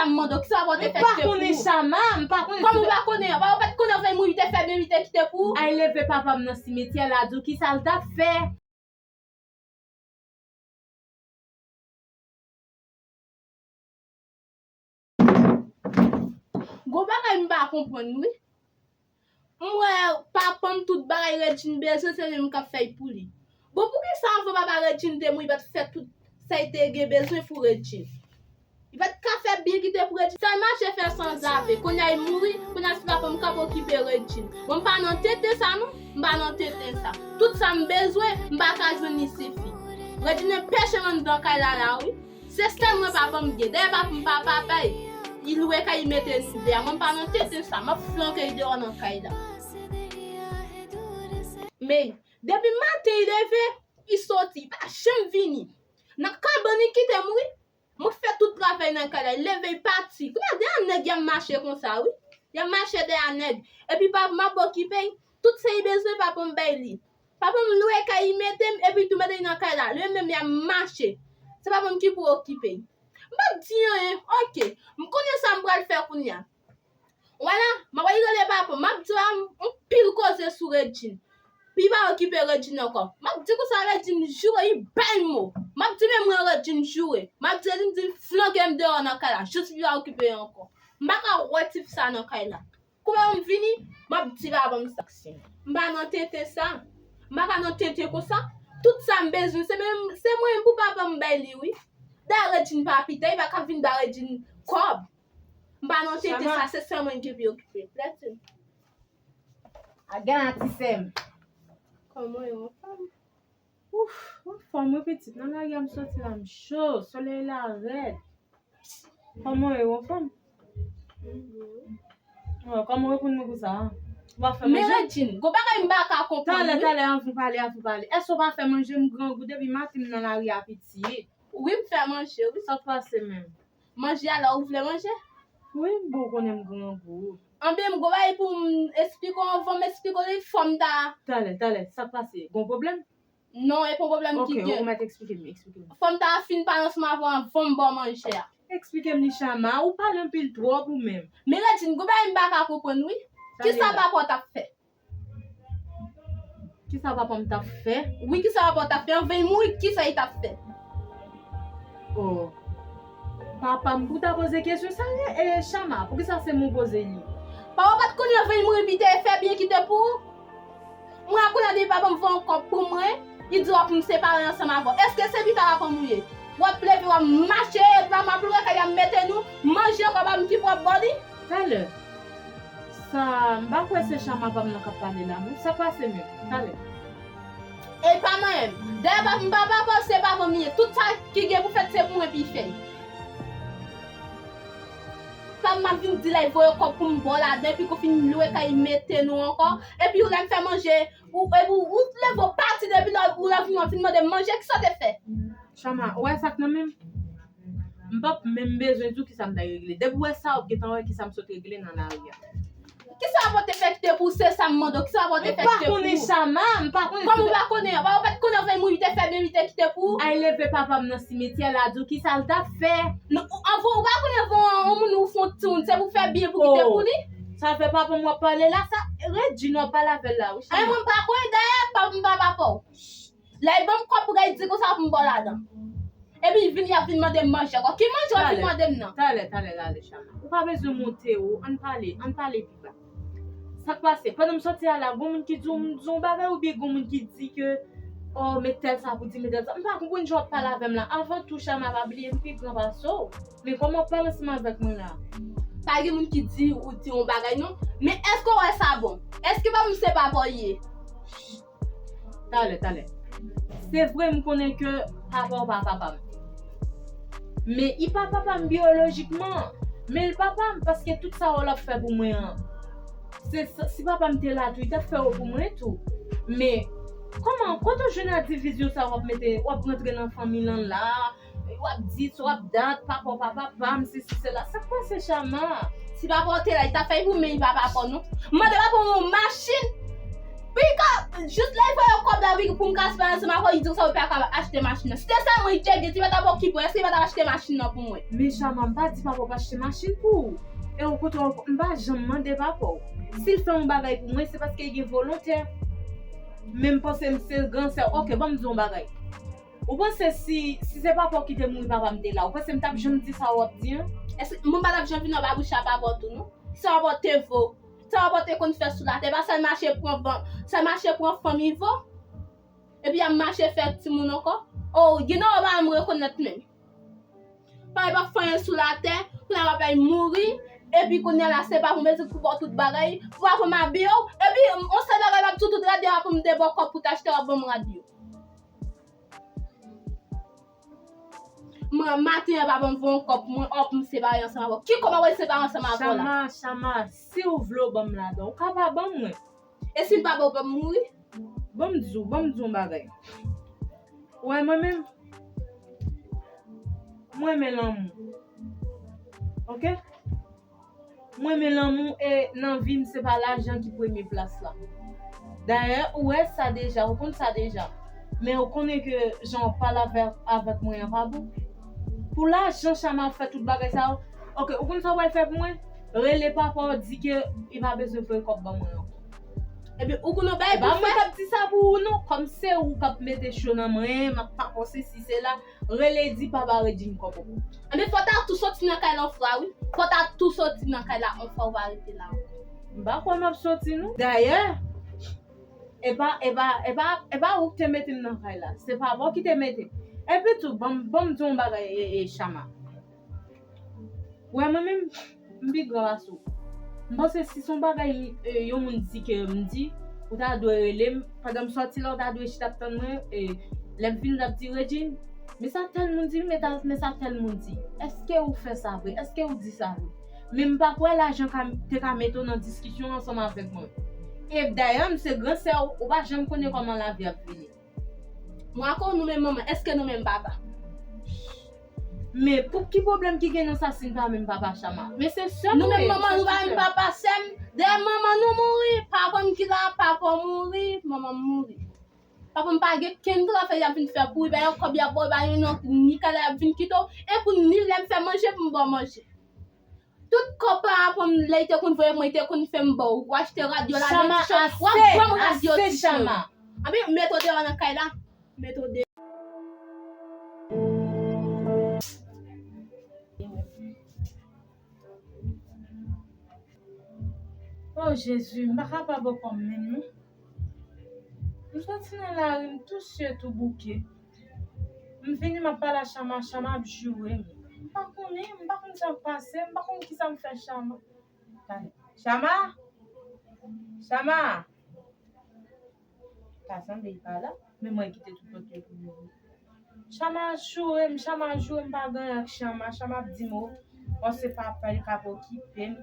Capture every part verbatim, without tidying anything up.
M mande w, kisa papa w te fè kite pou ou? M pa konnen, Chama, m pa konnen. Kòman ou pa konnen? Papa w pa t konnen anvan li mouri, li te fè byen, li te kite pou ou? Al leve papa m nan simetyè la, di w kisa l t ap fè. Gon bagay m pa konprann, wi. M wè papa m, tout bagay Regine bezwen, se li menm k ap fè l pou li. Bon, poukisa anvan papa Regine te mouri, li pa t fè tout sa li te gen bezwen pou Regine? Li pa t ka fè byen kite pou Regine. Sa l mache fè sanzave. Kounye a li mouri, kounye a se papa m k ap okipe Regine. Bon, m pa nan tenten sa, non. M pa nan tenten sa. Tout sa m bezwen, m pa ka jwenn li sifi. Regine enpeche m anndan kay la, la, wi. Se sèl mwen papa m gen. Dayè papa m pa papa, li lwe kay, li mete nou deyò. Mwen m pa nan tenten sa. M ap flanke l deyò nan kay la. Men, depi maten li leve, li soti, li pa janm vini. Nan kabann li kite m, wi. Mwen fè tout travay nan kay la, li leve, li pati. Kounye a, dèyè nèg y ap mache konsa, wi. Y ap mache dèyè nèg. Epi papa m ap okipe l. Tout sa li bezwen, papa m bay li. Papa m lwe kay, li mete m, epi tou mete l nan kay la. Li menm, li ap mache. Se papa m ki pou okipe l. M p ap di anyen, oke. M konnen sa m pral fè kounye a. Wala, m ap al rele papa m. M ap di l anpil koze sou Regine. Pou li pa okipe Regine ankò. M ap di konsa Regine joure, li bay mo. M ap di men mwen Regine joure. M ap di Regine di l flanke m deyò nan kay la. Jis pou li pa okipe l ankò. M pa ka wè ti fi sa nan kay la. Kouman m vini, m ap di papa m sa. M pa nan tenten sa. M pa ka nan tenten konsa. Tout sa m bezwen, se menm, se mwen menm pou papa m bay li, wi. Dayè Regine pa pita, li pa ka vin ba Regine kòb. M pa nan tenten sa, se sèl mwen ki pou okipe. Lèt. A gen ati sè m. Kòman w ye, anfòm? Ouf, anfòm wi pitit. Nan lari a m soti la, m cho. Solèy la rèd. Kòman w ye, anfòm? Kòman w reponn mwen konsa a? Ou pa fè manje? Men Regine, gon bagay m pa ka konprann, wi. Talè, talè, ann pale, ann pale. Èske w pa fè manje? M grangou depi maten, m nan lari a piti. Wi, m fè manje, wi. Sa k pase menm? Manje a la ou vle manje? Wi, bon, ou konnen m grangou. Anben, m gon bagay pou m eksplike w anvan m eksplike w li, fò m ta... Talè, talè, sa k pase? Gon pwoblèm? Non, e pa pwoblèm ki gen. Ok, ou mèt eksplike m, eksplike m. Fò m ta fin pale ansanm avè w anvan m ba w manje a. Eksplike m li, Chama, ou pale anpil twòp ou menm. Men Regine, gon bagay m pa ka konprann, wi. Kisa papa w t ap fè? Kisa papa m t ap fè? Wi, kisa papa w t ap fè? Anvan l mouri, kisa li t ap fè? Oh. Papa m pou ta poze kesyon sa, e, Chama, poukisa se mwen w poze li? Papa w pa t konnen anvan l mouri, li te fè byen kite pou ou? Mwen, a kounye a depi papa m voye yon kòb pou mwen, li di w pou m separe ansanm avè w. Èske se pita papa m ou ye? W ap leve, w ap mache, epi papa m ap lwe kay, y ap mete nou, manje ankò, papa m ki pou ap ba w li? Talè. Sa, m pa kwè se Chama pa m nan k ap pale la, non. Sa k pase menm? Talè. E pa mwen menm. Dayè, papa m pa papa w, se papa m li ye. Tout sa ki gen pou fèt, se pou mwen pou l fè l. Papa m ap vin di la, l voye kòb pou m ba w ladan, epi kou fin lwe kay, mete nou ankò. Epi ou lè m fè manje, ou, epi ou, ou leve w pati depi lè, ou lè vini w ap vin mande m manje, kisa w te fè? Chama, ou wè sa k nan men m? M p ap menm bezwen di w kisa m t al regle. Depi w wè sa, w ap gentan wè kisa m sot regle nan lari a. Kisa papa w te fè kite pou w, se sa m mande w. Kisa papa w te fè kite pou ou? M pa konnen, Chama, m pa konnen. Kòman ou pa konnen? Papa w pa t konnen anvan l mouri, li te fè byen, li te kite pou ou? Al leve papa m nan simetyè la, di w kisa l t ap fè. Non, ou, anvan, ou pa konnen anvan yon moun ou fè yon timoun, se pou fè byen pou kite pou li? Sa fè papa m w ap pale la, sa Regine w ap pale avè l la, wi, Chama. Ay, mwen m pa konnen, dayè, papa m pa papa w. Lè l ban m kòb pou gay di konsa pou m ba w ladan. Epi l vini, l ap vin mande m manje ankò. Ki manje w ap vin mande m nan? Talè, talè, talè, Chama. Ou pa bezwen monte wo, ann pale, ann pale pi ba. Sa k pase? Pandan m soti a la, gon moun ki di w, m di w yon bagay oubyen gon moun ki di ke, oh, men tèl sa pou di, men tèl sa. M pa konprann jan w ap pale avè m la. Avan tou, Chama, pa bliye m pi gran pase w. Men kòman w ap pale ansanm avèk mwen la? Pa gen moun ki di ou di yon bagay, non. Men èske w wè sa bon? Èske pa m se papa w ye? Talè, talè. Se vre, m konnen ke papa w pa papa m. Men, li pa papa m biyolojikman. Men, li papa m paske tout sa w ap fè pou mwen an. Se, se, si papa m te la tou, li t ap fè yo pou mwen tou. Men, kòman, kote w jwenn a divizyon sa w ap mete, w ap rantre nan fanmi lan la? W ap di, w ap dat, papa w pa papa m, sesi, sela. Sa k pase, Chama? Si papa w te la, li t ap fè l pou mwen, li pa papa w, non. M mande papa w yon machin. Wi, ka, jis lè l voye kòb la, wi, pou m ka espere ansanm avè w, li di konsa, wi, pa ka achte machin nan. Si te sèl mwen, li te di, si pa t ap okipe w, èske li pa t ap achte machin nan pou mwen? Men Chama, m pa di papa w pa achte machin pou ou. E ou kote w, m pa janm mande papa w. Si l fè yon bagay pou mwen, se paske l gen volonte. Men m panse m se gran sè w. Oke, ban m di yon bagay. Ou panse si, si se papa w ki te mouri, papa m te la, ou panse m t ap janm di sa w ap di an? Èske mwen pa t ap janm vin anba bouch a papa w tou, non? Sa w ap pote vo. Sa w ap pote konn fè sou latè. Pa sèl mache pran ban, sèl mache pran fanmi vo. Epi y ap mache fè timoun ankò. O, gen nan yo pa menm rekonèt menm. Papa pa fè anyen sou latè, kounye a papa l mouri, epi kounye a la se pa pou m bezwen pou ba w tout bagay, pou pa pou m abiye w, epi yon sèl bagay m ap di w tout rad yo a pou m te ba w kòb pou t achte w ap ban m rad yo. Mwen, maten an, papa m voye yon kòb pou mwen, ò, pou m separe ansanm avè w. Ki kòb mwen separe ansanm avè w la? Chama, Chama, si w vle w ban m ladan, ou ka pa ban mwen. E si m pa ba w, ban m mouri? Ban m di w, ban m di w yon bagay. Ou wè mwen menm? Mwen renmen lanmou. Oke? Mwen renmen lanmou e nan vi m se pa lajan ki premye plas la. Dayè, ou wè sa deja, ou konn sa deja. Men ou konnen ke jan w ap pale avèk, avèk mwen an pa bon. Pou lajan Chama ap fè tout bagay sa yo. Oke, ou konn sa w pral fè pou mwen? Rele papa w, di ke li pa bezwen voye kòb ban mwen ankò. Ebyen, ou konn yon bagay pou fè? E pa mwen k ap di sa pou ou non, kòm se ou k ap mete cho nan mwen, m ap pa panse si se la. Rele di papa Regine kòb ou. Anben, fò ta tou soti nan kay la yon fwa, wi. Fò ta tou soti nan kay la yon fwa, ou pa rete la ankò. M pa kwè m ap soti, non. Dayè, e pa, e pa, e pa, e pa ou ki te mete m nan kay la. Se papa w ki te mete m. Epi tou, ban m, ban m di w yon bagay, e, e, Chama. Ou wè mwen menm, m pi gran pase w. M panse si se yon bagay, e, yon moun di ke m di, ou ta dwe rele m. Pandan m sòti la, ou ta dwe chita ap tann mwen. E, lè m vini, ou t ap di, Regine, men sa tèl moun di, men ta, men sa tèl moun di. Èske ou fè sa vre? Èske ou di sa vre? Men m pa kwè lajan ka, te ka mete w nan diskisyon ansanm avèk mwen. E dayè, m se gran sè w, ou pa janm konnen kòman lavi ap vini. Mwen ak ou, nou menm manman, èske nou menm papa? Men pou ki pwoblèm ki gen nan sa si n pa menm papa, Chama? Men se sè nou ye, nou menm manman, nou pa menm papa, sè m. Dèyè manman nou mouri, papa m ki la, papa w mouri, manman m mouri. Papa m pa gen kenn travay y ap vin fè pou li, pa yon kòb y ap ba w, pa yon non, ni kay la y ap vin kite w, e pou ni lè m fè manje pou m ba w manje. Tout kòb papa m, lè li te konn voye mwen, li te konn fè m ba w. W achte radyo la, Chama, ti chan, w ap ban m radyo, ti chan. Anben, mete w deyò nan kay la. Mete w deyò. O Jezi, m pa kapab ankò menm non. M soti nan lari, m tou sye, tou bouke. M vini, m ap pale a Chama, Chama ap joure m. M pa konnen, m pa konn sa k pase, m pa konn kisa m fè Chama. Talè. Chama! Chama! Ta sanble li pa la, men mwen kite tout lòt yo pou yo. Chama joure m, Chama joure m, pa gen anyen ak Chama. Chama ap di m, o, bon, se papa l k ap okipe m.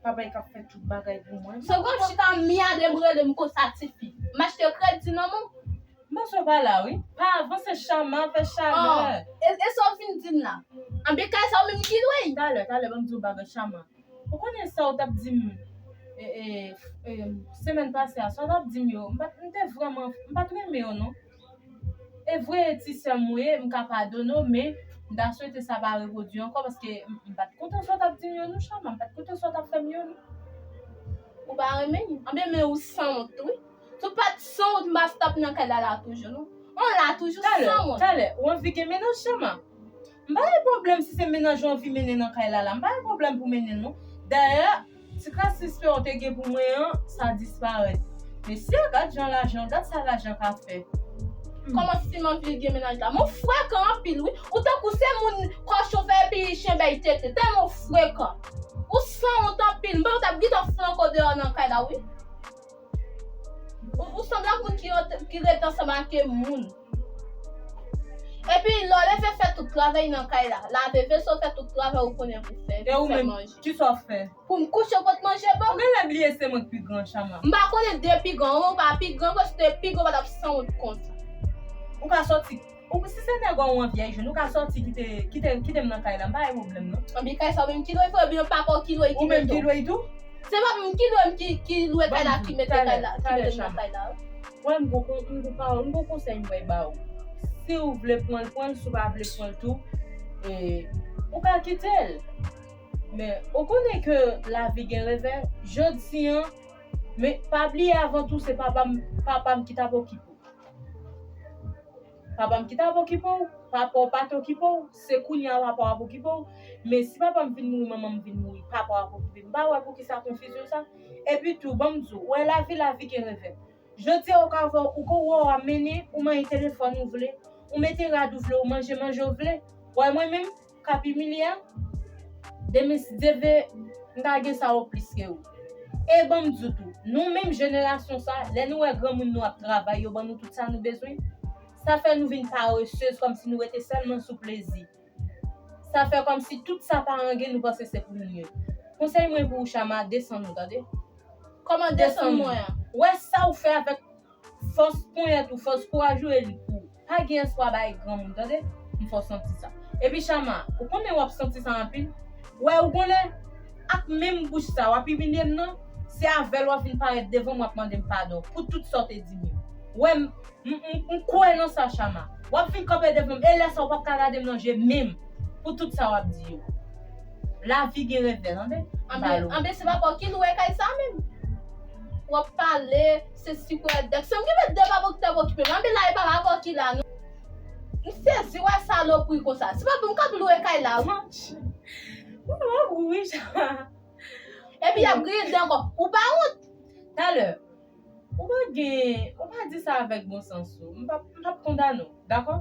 Papa l k ap fè tout bagay pou mwen. Se w ap chita miyade m rele m konsa tifi. M achte kredi nan men w. M panse w pa la, wi. Pa avanse Chama, fè chalè. E, e sa w vin di m la? Anben kay sa w menm ki lwe l. Talè, talè, ban m di w bagay Chama. Ou konnen sa w t ap di m, e, e, e, semèn pase a, sa w t ap di m yo, m pa t, m te vrèman, m pa t renmen yo non. E vre, ti sè m ou ye, m ka padone w, men m ta swete sa pa repwodui ankò, paske m, m pa t kontan sa w t ap di m yo non, Chama, m pa t kontan sa w t ap fè m yo non. Ou pa renmen m? Anben, men ou sanwont tou, wi. Si w pa t sanwont, m pa t ap nan kay la la toujou non. Ou la toujou sanwont. Talè, talè, ou anvi gen mennaj, Chama? M pa gen pwoblèm si se mennaj ou anvi mennen nan kay la la. M pa gen pwoblèm pou mennen l non. Dayè, ti kras respè w te gen pou mwen an, sa disparèt. Mesye, gad jan lajan, gad sa lajan ka fè. Kòman si m anvi gen mennaj la? Men w frekan anpil wi. Ou tankou se moun kòchon fè epi chen bay tete. Tèlman w frekan. Ou sanwont anpil. M panse w t ap gentan flanke w deyò nan kay la wi. Ou, ou sanble ak moun ki, ki rete ansanm ak moun. Epi lè w leve fè tout travay nan kay la. Lave veso, fè tout travay ou konnen pou fè. E ou menm, kisa w fè? Pou m kouche w pot manje ban m. Ou genlè bliye se mwen k pi gran, Chama. M pa konnen de pi gran, ou pa pi gran, paske pi gran pa t ap sanwont konsa. Ou ka sòti, ou, si se nèg ou anvi al jwenn, ou ka sòti kite, kite, kite m nan kay la, m pa gen pwoblèm non. Anben kay sa ou menm ki lwe, ebyen pa kò ki lwe ki mete w. Ou menm ki lwe tou? Se pa mwen ki lwe, ki, ki lwe kay la, ki mete kay la, ki mete m nan kay la. Mwen, m gon kon-, m gon pawòl, m gon konsèy m bay ba ou. Si w vle pran l, pran l, si w pa vle pran l tou, e, ou ka kite l. Men, ou konnen ke lavi gen revè. Jodi an, men pa bliye avan tou, se papa m, papa m ki t ap okipe w. Papa m ki t ap okipe w, papa w pa t okipe w, se kounye a papa w ap okipe w. Men si papa m vin mouri, manman m vin mouri, papa w ap okipe m. M pa wè poukisa konfizyon sa. Epi tou, ban m di w, wè lavi, lavi gen revè. Jodi a, ou ka wè, ou ka wè w ap mennen, ou manye telefòn ou vle, ou mete rad ou vle, ou manje manje ou vle. Wè mwen menm, k ap imilye a, demen si Dye vle, m ta gen sa yo plis ke ou. E ban m di w tou, nou menm jenerasyon sa, lè nou wè granmoun nou ap travay, yo ban nou tout sa nou bezwen, sa fè nou vin paresez, kòmsi nou rete sèlman sou plezi. Sa fè kòmsi tout sa paran gen, nou panse se pou nou ye. Konsèy mwen pou ou, Chama, desann ou, tande? Kòman desann mwen an? Wè sa ou fè avèk fòs ponyèt ou, fòs kouraj ou e li pou ou. Pa gen espwa bay granmoun, tande? M fè w santi sa. Epi Chama, ou konnen w ap santi sa anpil? Wè, ou konnen, ak menm bouch sa, w ap imilye m nan, se avè l w ap vin parèt devan m, w ap mande m padon pou tout sa w te di m yo. Wè, m, m, m, m kwè nan sa, Chama. W ap vin kanpe devan m, e lè sa, w p ap ka gade m nan je menm pou tout sa w ap di yo. Lavi gen revè, tande? Anben, anben, se papa w ki lwe kay sa menm. W ap pale, se sikwè dèk. Se m ki met de papa w ki t ap okipe m. Anben, la, e pa papa w ki la, non. M sezi wè salopri konsa. Se pa pou m k ap lwe kay la, non. Ou, ou, wi, Chama. Epi y ap griyen ankò. Ou pa wont? Talè, ou pa gen, ou pa di sa avèk bon sans ou. M p ap, m p ap kondane w, dakò?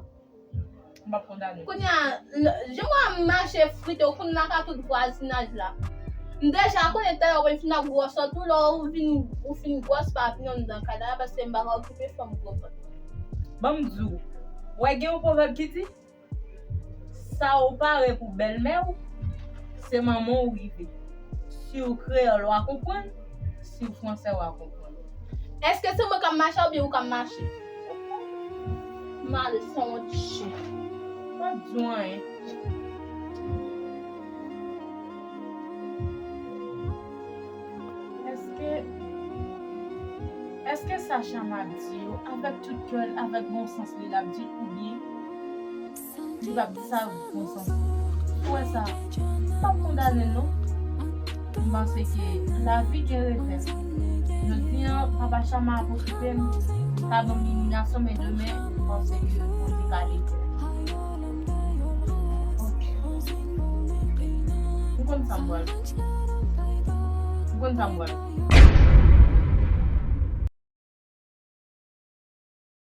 M p ap kondane w. Kounye a, l-, jan mwen mache frite, ou konn laka tout vwazinaj la. M deja konnen talè w fin ap gwòs tou, lè ou vin, ou fin gwòs pa vin anndan kay la, paske m pa ka okipe fanm gwo vant. Ban m di w, wè gen yon pwovèb ki di, sa ou pare pou bèlmè w, se manman w rive. Si w kreyòl, w a konprann. Si w fransè, w a konprann. Èske se mwen k ap mache oubyen ou k ap mache? Male sanwont chen. M p ap di w anyen. Èske, èske sa Chama ap di yo, avèk tout kè l, avèk bon sans li, l ap di l oubyen li p ap di sa avèk bon sans li? Ou wè sa? M p ap kondane l non. M panse ke lavi gen revè. Jodi a, papa Chama ap okipe m, pa ban m imilyasyon, men demen, m panse ke Bondye ka leve. Ok. M konn sa m pral fè. M konn sa m pral fè.